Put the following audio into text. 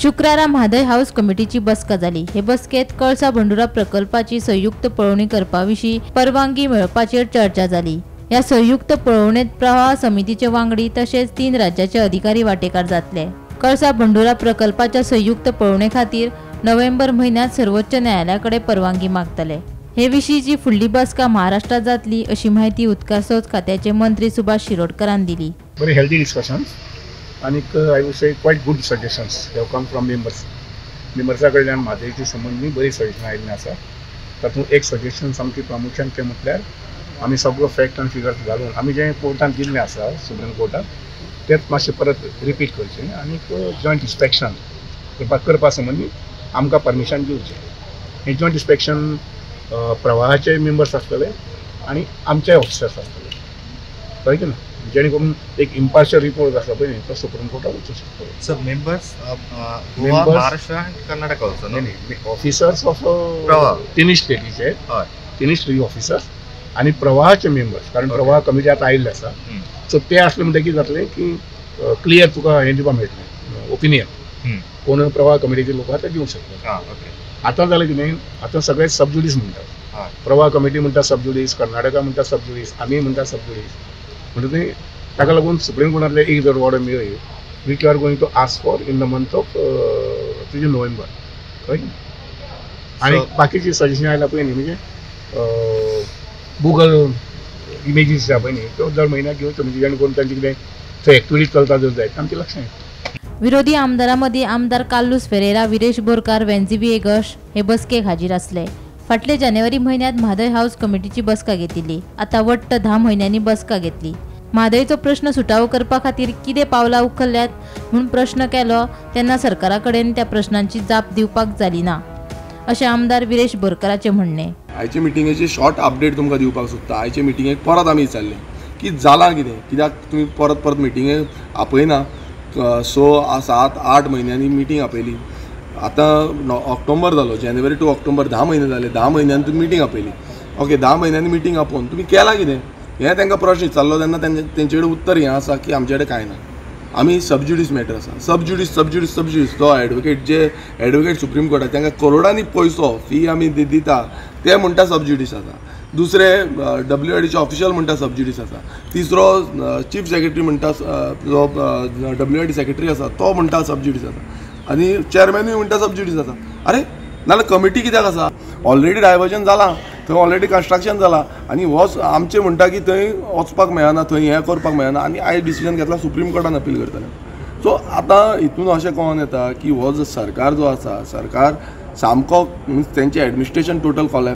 शुक्रारा म्हादय हाऊस कमिटीची बसका जाली. हे बसकेत कळसा भंडुरा प्रकल्पाची संयुक्त पळोवणी करपा विशीं परवानगी मेळपाचेर चर्चा जाली. ह्या संयुक्त पळोवणेत प्रवाह समितीचे वांगडी तशेंच 3 राज्याचे अधिकारी वाटेकार जातले. कळसा भंडुरा प्रकल्पाच्या संयुक्त पळोवणे खातीर नोव्हेंबर म्हयन्यांत सर्वोच्च न्यायालया कडेन परवानगी मागतले. हे विशींची फुडली बसका महाराष्ट्रात जातली अशी माहिती उदकास्रोत खात्याचे मंत्री सुभाष शिरोडकरान दिली. Very healthy discussions आनीक I would say quite good suggestions have come from members. मेंबर्सा कडल्यान म्हादयचे संबंदी बरी सजेशन आयिल्लीं आसा. तातूंत एक सजेशन सामकी प्रामुख्यान तें म्हटल्यार आमी सगळो फॅक्ट आनी फिगर्स घालून आमी जें कोर्टान दिल्लें आसा सुप्रीम कोर्टान तेंच मातशें परत रिपीट करचें आनीक जॉयंट इन्स्पेक्शन करपा संबंदी आमकां परमिशन दिवचें. हें जॉयंट इन्स्पेक्शन प्रवाहाचे मेंबर्स आसतले आनी आमचे ऑफिसर्स आसतले, कळ्ळें की ना, जेणे करून एक इम्पार्शियल रिपोर्ट आसा पळय न्ही तो सुप्रीम कोर्टाक वचूंक शकतलो. सर मेंबर्स गोवा, महाराष्ट्र आनी कर्नाटक ऑल्सो न्ही? ऑफिसर्स ऑफ तिनूय स्टेटीचे, तिनूय स्टेटी ऑफिसर्स आनी प्रवाहाचे मेंबर्स, कारण प्रवाह कमिटी आतां आयिल्ले आसा. सो ते आसले म्हणटकीर कितें जातलें की क्लियर तुका हें दिवपाक मेळटलें ओपिनियन, कोण प्रवाह कमिटीचे लोक आसा ते दिवंक शकता. आतां जालें कितें, आतां सगळे सबज्युडीस म्हणटात. प्रवाह कमिटी म्हणटा सबज्युडीस, कर्नाटका म्हणटा सबज्युडीस, आमी म्हणटा सबज्युडीस. म्हणटकीर ताका लागून सुप्रीम कोर्टांतले एक जर ऑर्डर मेळ्ळी which are going to ask for in the month of तुजे नोव्हेंबर, कळ्ळें. आनी बाकीची सजेशन आयला पळय न्ही, म्हणजे गुगल इमेजीस आसा पळय न्ही त्यो दर म्हयन्याक घेवच्यो, म्हणजे जेणे करून तांचे कितें थंय एक्टिविटीज चलता जर जायत आमचें लक्षां येता. विरोधी आमदारां मदीं आमदार कार्लुस फेरेरा, विरेश बोरकार, वेन्झी व्हिएगश हे बसकेक हाजीर आसले. फाटले जानेवारी म्हयन्यांत म्हादय हाऊस कमिटीची बसका घेतिल्ली. आतां वट्ट 10 म्हयन्यांनी बसका घेतली. म्हादयचो प्रश्न सुटावो करपा खातीर कितें पावलां उखल्ल्यात म्हूण प्रश्न केलो तेन्ना सरकारा कडेन त्या प्रश्नांची जाप दिवपाक जाली ना अशें आमदार विरेश बोरकाराचें म्हणणें. आयचे मिटिंगेची शॉर्ट अपडेट तुमकां दिवपाक सोदता. आयचे मिटिंगेक परत आमी विचारलें की जालां कितें, कित्याक तुमी परत परत मिटिंगेक आपयना. 6, 7, 8 म्हयन्यांनी मिटींग आपयली. आतां ऑक्टोबर जालो, जानेवारी टू ऑक्टोबर 10 म्हयने जाले. 10 म्हयन्यांनी तुमी मिटींग आपयली. ओके, 10 म्हयन्यांनी मिटींग आपोवन तुमी केलां कितें हें तांकां प्रश्न विचारलो तेन्ना तेंचे कडेन उत्तर हें आसा की आमचे कडेन कांय ना, आमी सबज्युडीस मॅटर आसा. Sub judice sub judice sub judice तो एडवोकेट, जे एडवोकेट सुप्रीम कोर्टाक तांकां करोडांनी पयसो फी आमी दिता ते म्हणटा सबज्युडीस आसा. दुसरे WIDचे ऑफिशियल म्हणटा सबज्युडीस आसा. तिसरो चीफ सेक्रेटरी म्हणटा, जो WID secretary आसा तो म्हणटा सबज्युडीस आसा आनी चेअरमॅनूय म्हणटा सबज्युडीस आसा. अरे नाल्यार कमिटी कित्याक आसा? ऑलरेडी डायवर्जन जालां, थंय ऑलरेडी कन्स्ट्रक्शन जालां आनी हो आमचें म्हणटा की थंय वचपाक मेळना, थंय हें करपाक मेळना आनी आयज डिसिजन घेतला सुप्रीम कोर्टान अपील करतले. सो आतां हितून अशें कळोन येता की हो जो सरकार जो आसा, सरकार सामको मिन्स तेंचें एडमिनिस्ट्रेशन टोटल कॉलॅप्स.